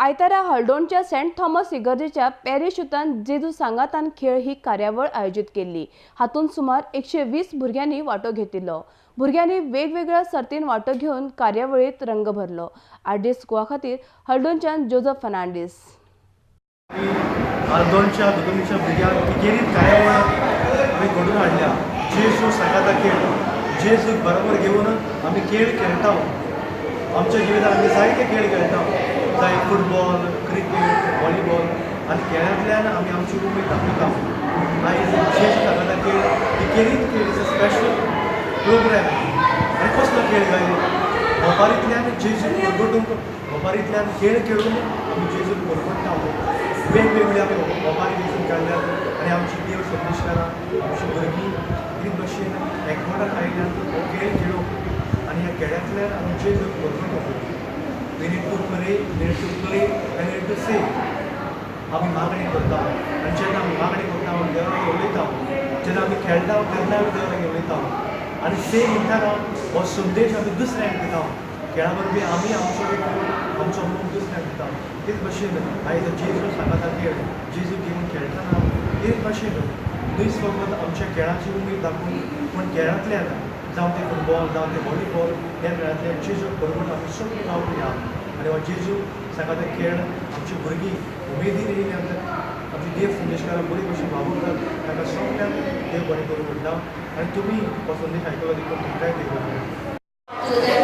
आयतारा हळदोणच्या Saint Thomas इगर्जेच्या parish युतान जेजू सांगातान खेळ ही कार्यावळ आयोजीत केल्ली. हातूंत सुमार 120 भुरग्यांनी वांटो घेतिल्लो. भुरग्यांनी वेगवेगळ्या सर्तीन वांटो घेवन कार्यावळीत रंग भरलो. आरडी स्कुवा खातीर हळदोणच्यान जोजफ फर्नांडीस. हळदोणच्या दुर्गमीच्या भुरग्यांक किकेरीत कार्यावळ आमी घडोवन हाडल्या. जेजू सांगाता खेळ, जेजूक बरोबर घेवन आमी खेळ खेळटा. आमच्या जिवितांत आमी जायते खेळ खेळटा, जाय फुटबॉल, क्रिकेट, व्हॉलीबॉल, आनी खेळांतल्यान आमी आमची उमेद दाखयता. आयज जेजू सांगाता खेळ किकेरीत खेळ is a special programme. आनी कसलो खेळ काय, ओपारींतल्यान जेजूक परगटूंक, ओपारींतल्यान खेळ खेळून आमी जेजूक परगट्टा. वेगवेगळे आमी ओपारी जेजून काडल्यात आनी आमची देव संदेशकारां, आमची भुरगीं कितें भशेन एकवटान आयल्यान हो खेळ खेळूंक आनी ह्या खेळांतल्यान आमी जेजूक परगटूंक. We need to pray, we need to play and we need to say. आमी मागणी करता आनी जेन्ना आमी मागणी करता आमी देवा लागीं उलयता, जेन्ना आमी खेळटा तेन्ना आमी देवा लागीं उलयता आनी से म्हणटाना हो संदेश आमी दुसऱ्यांक दिता. खेळा वरवीं आमी आमचो एक आमचो मोग दुसऱ्यांक दिता. तेच भशेन आयज जेजू सांगाता खेळ, जेजू घेवन खेळटना तेच भशेन न्हूच फकत आमच्या खेळाची उमेद दाखोवन, पूण खेळांतल्यान जावं तें फुटबॉल, जावं तें व्हॉलीबॉल, ह्या खेळांतल्यान जेजूक बरोबर आमी सगळीं रावया आनी हो जेजू सांगाता खेळ आमची भुरगीं उमेदीन येयली. आमच्या आमची देव संदेशकारां बरी भशेन वावुरतात, ताका सगळ्यांक देव बरें करूं म्हणटा आनी तुमी हो संदेश आयकलो देखून तुमकांय देव बरें करूं.